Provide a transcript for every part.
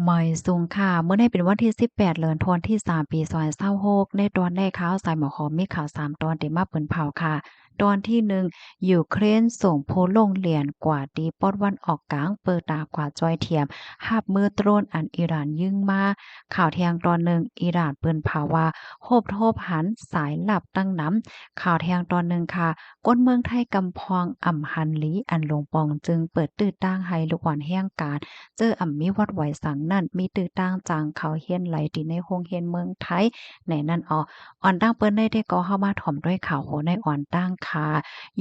ໝາຍສູງຄ່ະ, ມື້ນີ້ເປັນວັນທີສິບແປດ ເດືອນທັນວາ ປີສອງພັນຊາວຫົກ. ໃນຕອນນີ້ຂ່າວສາຍໝໍຂອງມີຂ່າວສາມຕອນທີ່ມາເປັນຂ່າວຄ່ະ. ຕອນທີໜຶ່ງ, ຢູເຄຣນສົ່ງໂພລົງລຽນກວ່າທີ່ປອດວັນອອກກາງ ເປີດຕາກວ່າຊ່ອຍທຽມ ຮັບມືໂດຣນອັນອີຣານຍິງມາ. ຂ່າວທ່ຽງຕອນໜຶ່ງ, ອີຣານເປັນຂ່າວວ່າ ຮົບທອບຫັນສາຍລັບຕັ້ງນຳ. ຂ່າວແທງຕອນໜຶ່ງຄ່ະ, ຄົນເມືອງໄທກຳພອງອຳຫັນຫຼີ ອັນຫຼົງປ່ອງຈຶ່ງເປີດຕື້ທາງໃຫ້ລູກອ່ອນແຮງການ ເຈີອຳມີວັດໄຫວສັງນັ້ນ ມີຕື້ທາງຈັ່ງເຂົ້າຮຽນໄຫຼທີ່ໃນໂຮງຮຽນເມືອງໄທ ໃນນັ້ນເອາະ. ອ່ອນຕັ້ງເປີດໃນແຕ່ກໍເຮົາມາຖອມດ້ວຍຂ່າວຫົວໃນອ່ອນຕັ້ງຄ່ະ.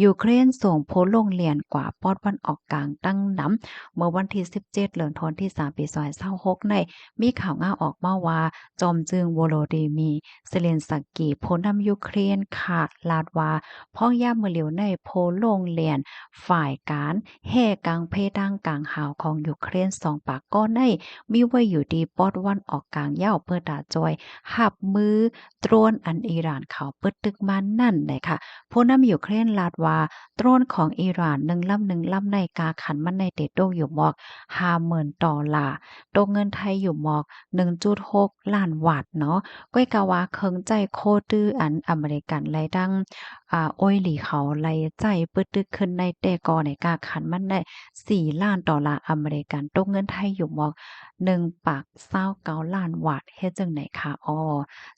ຢູເຄຣນສົ່ງໂພລົງລຽນກວ່າປອດວັນອອກກາງຕັ້ງນຳ. ເມື່ອວັນທີສິບເຈັດ ເດືອນທັນວາ ປີສອງພັນຊາວຫົກໃນ ມີຂ່າວງາວອອກມາວ່າ ຈອມຈຶ່ງໂວໂລດີມີ ເຊເລັນສະກີ ຜູ້ນຳຢູເຄຣນ ຄາດລາດວ່າ ພ້ອມຍາມມື້ຫຼຽວໃນ ໂພລົງລຽນຝ່າຍການແຮ່ກາງເພທາງກາງຫາວຂອງຢູເຄຣນ ສອງປາກກໍໃນ ມີໄວ້ຢູ່ທີ່ປອດວັນອອກກາງຍາວ ເປີດຕາຈອຍຮັບມືໂດຣນອັນອີຣານເຂົາປຶດຕຶກມານັ້ນໄດ໋ຄ່ະ. ຜູ້ນຳຢູເຄຣນລາດວ່າ ໂດຣນຂອງອີຣານໜຶ່ງລຳ ໜຶ່ງລຳໃນ ຄ່າຂັນມັນໃນເຕະຕົກຢູ່ໝອກຫ້າໝື່ນໂດລາ ຕົກເງິນໄທຢູ່ໝອກໜຶ່ງຈຸດຫົກລ້ານວາດເນາະ. ກ້ອຍກະວ່າເຄື່ອງໃຊ້ໂຄດຕື້ອັນອາເມລິກັນ ແລະ ທັງ ອາ ໂອຍຫຼີເຂົາໄດ້ໃຊ້ປຶດຕຶກຂຶ້ນໃນແຕ່ກໍໃນ ຄ່າຂັນມັນໃນສີ່ລ້ານໂດລາອາເມລິກັນ ຕົກເງິນໄທຢູ່ໝອກໜຶ່ງປາກຊາວເກົ້າລ້ານວາດ. ເຮັດຈັ່ງໃດຄະ? ອໍ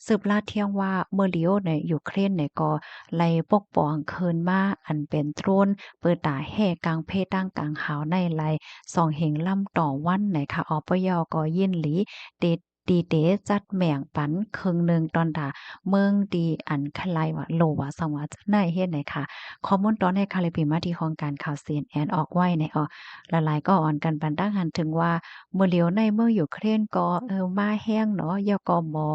ສືບລາດທ່ຽງວ່າ ມື້ຫຼຽວໃນຢູເຄຣນໃນກໍໄດ້ປົກປ້ອງຄືນມາ ອັນເປັນໂດຣນເປີດຕາແຮ່ກາງເພທາງກາງຫາວໃນໄດ້ສອງເຮງລຳຕໍ່ວັນໃນຄະ. ອໍ ປະເຍົາກໍຍິນດີຕິດ ຕີເຕຈັດແບ່ງປັນເຄິ່ງໜຶ່ງ ຕອນຕາເມືອງທີ່ອັນຄະໄລວ່າ ໂລວ່າ ສັງວ່າ ໃນເຮັດໃນຄະ. ຂໍ້ມູນຕອນໃນຄາລິບປີມາທີ່ຫ້ອງການຂ່າວ ຊີເອັນເອັນ ອອກໄວ້ໃນ ອອ ຫຼາຍໆກໍອອນກັນປັນຕັ້ງຫັນເຖິງວ່າ ມື້ຫຼຽວໃນເມືອງຢູເຄຣນກໍ ເອີ ມາແຮງເນາະ ແລ້ວກໍໝໍ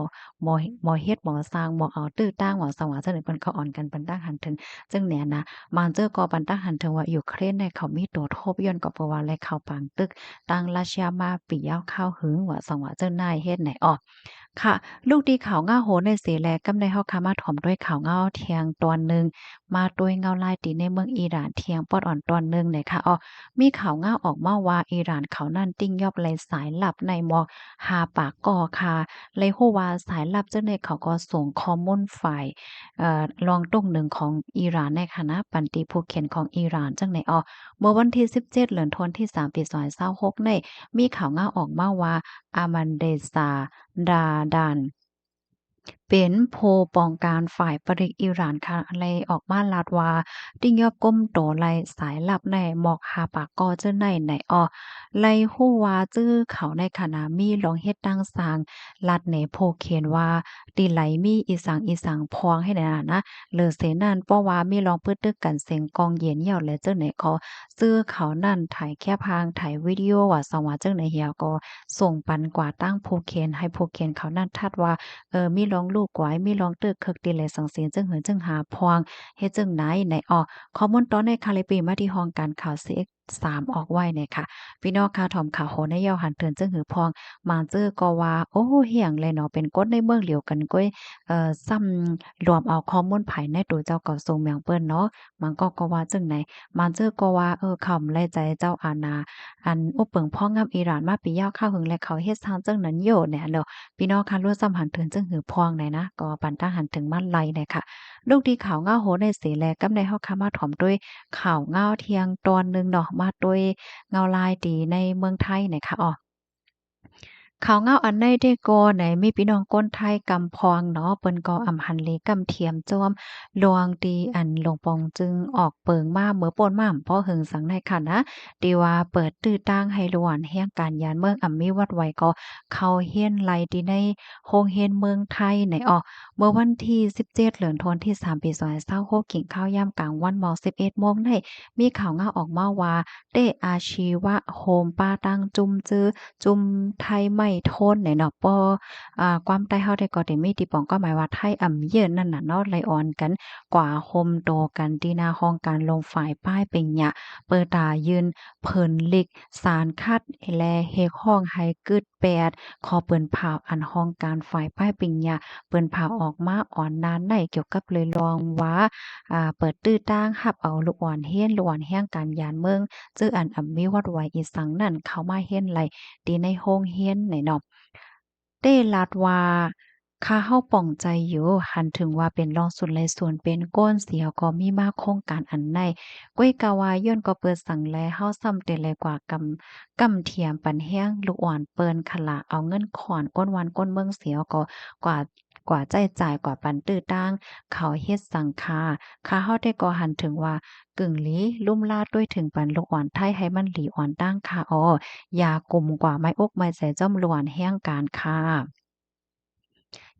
ໝໍ ໝໍເຮັດ ໝໍສ້າງ ໝໍເອົາຕື້ຕາງວ່າ ສັງວ່າ ຈັ່ງໃດ ເພິ່ນກໍອອນກັນປັນຕັ້ງຫັນເຖິງ ຈັ່ງແນນະ. ບາງເຈີກໍປັນຕັ້ງຫັນເຖິງວ່າ ຢູເຄຣນໃນເຂົາມີຕົວທົບ ຍ້ອນກໍເພາະວ່າໄດ້ເຂົ້າປາງຕຶກ ຕັ້ງຣັດເຊຍມາປີຍາວຄາວຫຶງວ່າ ສັງວ່າ ເຈົ້ານາຍເຮັດໃນອອກ. ຄ່ະ ລູກທີ່ຂ່າວງາວໂຫໃນເສແລ ກຳໃນເຮົາຄະມາຖອມດ້ວຍຂ່າວງາວທ່ຽງຕອນໜຶ່ງ ມາດ້ວຍງາວລາຍຕີໃນເມືອງອີຣານທ່ຽງປອດອ່ອນຕອນໜຶ່ງໃນຄະ. ອໍ ມີຂ່າວງາວອອກມາວ່າ ອີຣານເຂົານັ້ນຕິງຍອບໄລ່ສາຍລັບໃນໝອກຫ້າປາກກໍຄ່ະ. ໄດ້ຮູ້ວ່າສາຍລັບເຈົ້າໃນເຂົາກໍສົ່ງຂໍ້ມູນຝ່າຍ ເອີ ລອງຕົງໜຶ່ງຂອງອີຣານໃນຄະນະ ປັນຕິຜູ້ຂຽນຂອງອີຣານຈັ່ງໃດ. ອໍ ເມື່ອວັນທີສິບເຈັດ ເດືອນທັນວາ ປີສອງພັນຊາວຫົກໃນ ມີຂ່າວງາວອອກມາວ່າ ອາມານເດຊາ ດາດານ ເປັນຜູ້ປ້ອງກັນຝ່າຍປະລິກອີຣານຄະ ໄດ້ອອກມາລາດວ່າ ຕິງຍອບກຸມໂຕໄລ່ສາຍລັບໃນໝອກຫ້າປາກກໍເຈົ້າໃນໃນ ອໍ ໄດ້ຮູ້ວ່າຈື່ເຂົາໃນຄະນະ ມີລອງເຮັດຕັ້ງສ້າງລັດໃນຜູ້ຂຽນວ່າ ຕິໄລມີອີສັງອີສັງພອງໃຫ້ແນນະ. ຫຼືເສນັ້ນ ເພາະວ່າມີລອງປຶດຕຶກກັນເສັງກ້ອງເຢັນຍາວແລະ ເຈົ້າໃນກໍ ຊື່ເຂົານັ້ນຖ່າຍແຄບຮ່າງ ຖ່າຍວິດີໂອວ່າ ສັງວ່າ ເຈົ້າໃນເຮົາກໍສົ່ງປັນກວ່າຕັ້ງຜູ້ຂຽນ ໃຫ້ຜູ້ຂຽນເຂົານັ້ນທັດວ່າ ເອີ ມີລອງລູກກວາຍ ມີລອງຕຶກເຄິກຕິໄລສັງເສນ ເຊິ່ງເຫີນເຊິ່ງຫາພອງ ເຮັດຈັ່ງໃດໃນ ອໍ ຂໍ້ມູນຕອນໃນຄາລິບປີມາທີ່ຫ້ອງການຂ່າວ ຊີເອັກ ສາມ ອອກໄວ້ໃນຄະ. ພີ່ນ້ອງຄະ ຖອມຂ່າວໂຫໃນເຍົາຫັນເຖິງເຊິ່ງຫືອພອງ ບາງເຈີກໍວ່າ ໂອ້ ແຮງແລະເນາະ ເປັນຄົນໃນເມືອງລຽວກັນກ້ວຍ ເອີ ຊ້ຳລວມເອົາຂໍ້ມູນພາຍໃນໂຕເຈົ້າກໍສົ່ງແມງເປີ້ນເນາະ. ບາງກໍກໍວ່າຈັ່ງໃດ ບາງເຈີກໍວ່າ ເອີ ເຂົາບໍ່ໄດ້ໃຈເຈົ້າອານາ ອັນອຸບເປິງພອງງາມອີຣານມາປີຍາວຄາວຫຶງ ແລະ ເຂົາເຮັດສ້າງຈັ່ງນັ້ນຢູ່ແນນເນາະ. ພີ່ນ້ອງຄະ ລວມຊ້ຳຫັນເຖິງເຊິ່ງຫືອພອງໃນນະ ກໍປັນຕັ້ງຫັນເຖິງມາໄລໃນຄະ. ລູກທີ່ຂ່າວງາວໂຫໃນເສແລ ກຳໃນເຮົາຄະມາຖອມດ້ວຍ ຂ່າວງາວທ່ຽງຕອນໜຶ່ງເນາະ ມາດ້ວຍງາວລາຍຕີໃນເມືອງໄທໃນຄະ. ອໍ ຂ່າວງາວອັນໃນເດກໍໃນ ມີພີ່ນ້ອງຄົນໄທກຳພອງເນາະ ເພິ່ນກໍອຳຫັນເລກຳທຽມຈອມ ລວງທີ່ອັນຫຼົງປ່ອງຈຶ່ງອອກເປິງມາເມື່ອປົ້ນມາບໍ່ເຫິງສັງໃນຄະນະ ທີ່ວ່າເປີດຕື້ທາງໃຫ້ລວນແຮງການຍານເມືອງອຳມີວັດໄຫວກໍເຂົ້າຮຽນໄລ່ທີ່ໃນໂຮງຮຽນເມືອງໄທໃນ ອໍ ເມື່ອວັນທີສິບເຈັດ ເດືອນທັນວາ ປີສອງພັນຊາວຫົກ ກິນເຂົ້າຍາມກາງວັນໝອກສິບເອັດໂມງໃນ ມີຂ່າວງາວອອກມາວ່າ ເຕະອາຊີວະໂຮມປາຕັ້ງຈຸ້ມຈື່ ຈຸ້ມໄທໄມ້ ທນ ແນ່ເນາະ ບໍ່ ອາ ຄວາມໃຕ້ເຮົາແທ້ກໍໄດ້ມີທີ່ປອງຄວາມໝາຍວ່າ ໄທອຳເຢີນນັ້ນນະເນາະ ໄລ່ອອນກັນກວ່າໂຮມໂຕກັນທີ່ໜ້າຫ້ອງການລົງຝາຍປ້າຍເປັນຍາ ເປີດຕາຍື່ນເພີນລິກສານຄັດ ແລະ ຮຽກຮ້ອງໃຫ້ກຶດແປດຂໍ້ເປີ້ນພາວ ອັນຫ້ອງການຝ່າຍປ້າຍເປັນຍາ ເປີ້ນພາວອອກມາອອນນານໃນ ກ່ຽວກັບເລື່ອງວ່າ ອາ ເປີດຕື້ທາງຮັບເອົາລູກອ່ອນຮຽນ ລູກອ່ອນຮຽນການຢານເມືອງ ຈື່ອັນອຳມີວັດໄຫວອີ່ສັງນັ້ນ ເຂົ້າມາຮຽນໄດ້ທີ່ໃນໂຮງຮຽນໃນເນາະ. ເຕ້ລາດວ່າ ຂ້າເຮົາປ່ອງໃຈຢູ່ ຫັນເຖິງວ່າເປັນລອງສູນໄລ່ສູນເປັນກົ້ນເສຍກໍມີມາໂຄງການອັນໃນ ກ້ວຍກາວ່າຍ້ອນກໍເປີດສັງແລ ເຮົາຊ້ຳແຕ່ໄລ່ກວ່າກຳ ກຳຖຽມປັນແຮງ ລູກອ່ອນເປີ້ນຂະຫຼາ ເອົາເງິນຂອນກົ້ນບ້ານກົ້ນເມືອງເສຍກໍກວ່າ ກວ່າໃຊ້ຈ່າຍກວ່າປັນຕື້ຕາງ ເຂົາເຮັດສັງຄາ ຂ້າເຮົາແທ້ກໍຫັນເຖິງວ່າ ກຶ່ງຫຼີລຸ່ມລາດດ້ວຍເຖິງປັນລູກອ່ອນໄທໃຫ້ມັນຫຼີອ່ອນຕາງຄາອໍ ຢ່າກຸມກວ່າໄມ້ອົກໄມ້ໃຈຈ້ອມລວນແຮງການຄາ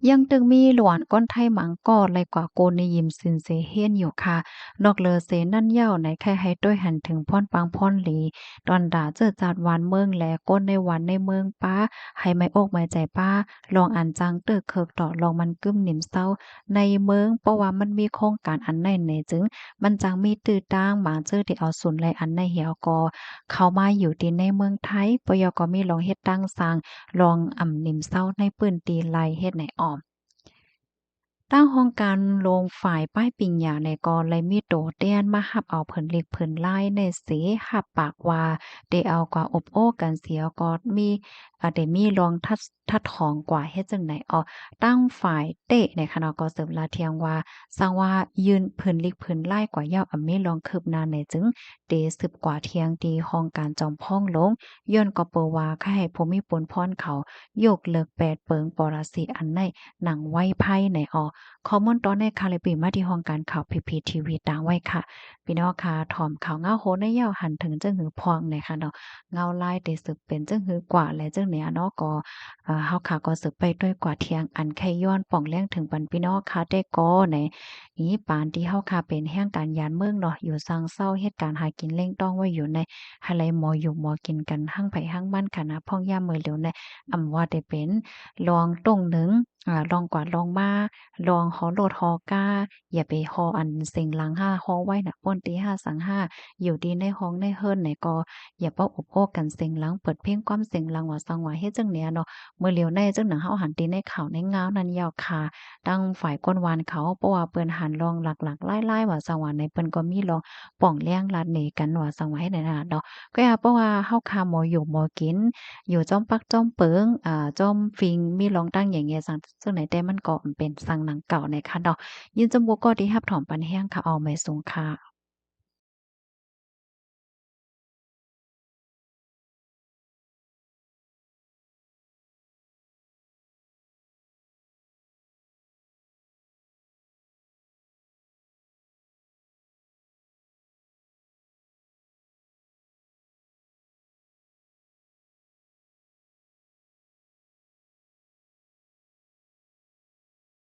ຍັງຕຶກມີຫຼວນກ້ອນໄທມັງກໍໄລ່ກວ່າໂກນນິຍິມສິນເສຮຽນຢູ່ຄ່າ. ນອກເລີເສນັ້ນເຍົາໃນໄຄໃຫ້ດ້ວຍຫັນເຖິງພອນປັງພອນຫຼີ ດອນດາເຈີດຈາດຫວານເມືອງ ແລະ ຄົນໃນຫວານໃນເມືອງປ້າ ໃຫ້ໄມ້ອົກໄມ້ໃຈປ້າ ລອງອັນຈັ່ງເຕີເຄິກຕໍ່ລອງມັນກຶ້ມນິມເຊົາ ໃນເມືອງ ເພາະວ່າມັນມີໂຄງການອັນໃນແນ່ຈຶ່ງ ມັນຈັ່ງມີຕື້ຕາງ ບາງເຈີທີ່ເອົາສູນແລອັນໃນເຫວກໍເຂົ້າມາຢູ່ທີ່ໃນເມືອງໄທ ປະຍອກກໍມີລອງເຮັດຕັ້ງສ້າງ ລອງອຳນິມເຊົາໃນພື້ນທີ່ໄລ່ເຮັດໃນອ້ອມ ຕັ້ງຫ້ອງການລົງຝາຍປ້າຍປິງຍາໃນກໍໄດ້ມີໂຕແທນມາຮັບເອົາເພິ່ນລິກເພິ່ນລາຍໃນເສ ຮັບປາກວ່າໄດ້ເອົາກວ່າອົບໂອ້ກັນເສຍກໍມີ ອາ ໄດ້ມີລອງທັດ ທັດຖອງກວ່າເຮັດຈັ່ງໃດອອກ ຕັ້ງຝ່າຍເຕະໃນຄະນະກໍເສີມລາທຽງວ່າ ສັງວ່າຍື່ນເພິ່ນລິກເພິ່ນລາຍກວ່າເຍົາ ອຳມີລອງຄືບໜ້າໃນຈຶ່ງເຕສືບກວ່າທຽງທີ່ຫ້ອງການຈອມພອງລົງ ຍ້ອນກໍເປີວ່າໃຫ້ຜູ້ມີປຸນພອນເຂົາຍົກເລີກແປດເປິງປໍລະສີອັນໃນໜັງໄວໄພໃນອອກ. ຂໍ້ມູນຕອນໃນຄາລິບປີມາທີ່ຫ້ອງການຂ່າວ PPTV ຕາງໄວ້ຄ່ະ. ພີ່ນ້ອງຄ່ະ ຖອມຂ່າວງາວໂຮໃນເຍົາຫັນເຖິງຈຶ່ງຫືອພອງໃນຄະເນາະ ເງົາລາຍເຕສືບເປັນຈຶ່ງຫືອກວ່າ ແລະ ຈຶ່ງເນຍເນາະ ກໍ ເອີ ເຮົາຄ່ະກໍສືບໄປດ້ວຍກວ່າທຽງ ອັນໄຄຍ້ອນປ່ອງແລງເຖິງບັນພີ່ນ້ອງຄ່ະແຕ່ກໍໃນ ອີປານທີ່ເຮົາຄ່ະເປັນແຮງການຢານເມືອງເນາະ ຢູ່ສັງເຊົາເຮັດການຫາກິນເລັ່ງຕ້ອງໄວ້ຢູ່ໃນ ໃຫ້ໄດ້ໝໍຢູ່ໝໍກິນກັນທັງໃຜທັງມັນຄ່ະນະ ພ້ອງຍາມມື້ຫຼຽວໃນ ອຳວ່າໄດ້ເປັນລອງຕົງໜຶ່ງ ອາ ລອງກວາດລອງມາ ລອງຫໍລົດຫໍກາ ຢ່າໄປຫໍອັນເສັງຫຼັງຫ້າ ຫໍໄວ້ນະ ປ້ນຕີຫ້າສັງຫ້າ ຢູ່ດີໃນຫ້ອງໃນເຮືອນໃນກໍ ຢ່າເວົ້າອົບໂອ້ກັນເສັງຫຼັງ ເປີດເພງຄວາມເສັງຫຼັງ ວ່າສັງວ່າເຮັດຈັ່ງເນຍເນາະ ມື້ຫຼຽວໃນຈັ່ງໜັງເຮົາຫັນຕີໃນຂ່າວໃນງາວນັ້ນເຍົາຄ່ະ ຕັ້ງຝ່າຍກົ້ນຫວານເຂົາ ເພາະວ່າເພິ່ນຫັນລອງຫຼັກໆຫຼາຍໆ ວ່າສັງວ່າໃນ ເພິ່ນກໍມີລອງປ່ອງແລງລາດເນກັນ ວ່າສັງວ່າເຮັດໃນນັ້ນເນາະ ກໍເພາະວ່າເຮົາຄ່ະໝໍຢູ່ໝໍກິນ ຢູ່ຈອມປັກຈອມເປິງ ອາ ຈອມຟິງ ມີລອງຕັ້ງແຍງແຍສັງ ເຊິ່ງໃນແຕ່ມັນກໍເປັນສັງໜັງເກົ່າໃນຄ່ະເນາະ ຍິນດີຈຳພວກກໍທີ່ຮັບຖອມປັນແຮງຄ່ະ ເອົາໄວ້ສູງຄ່ະ.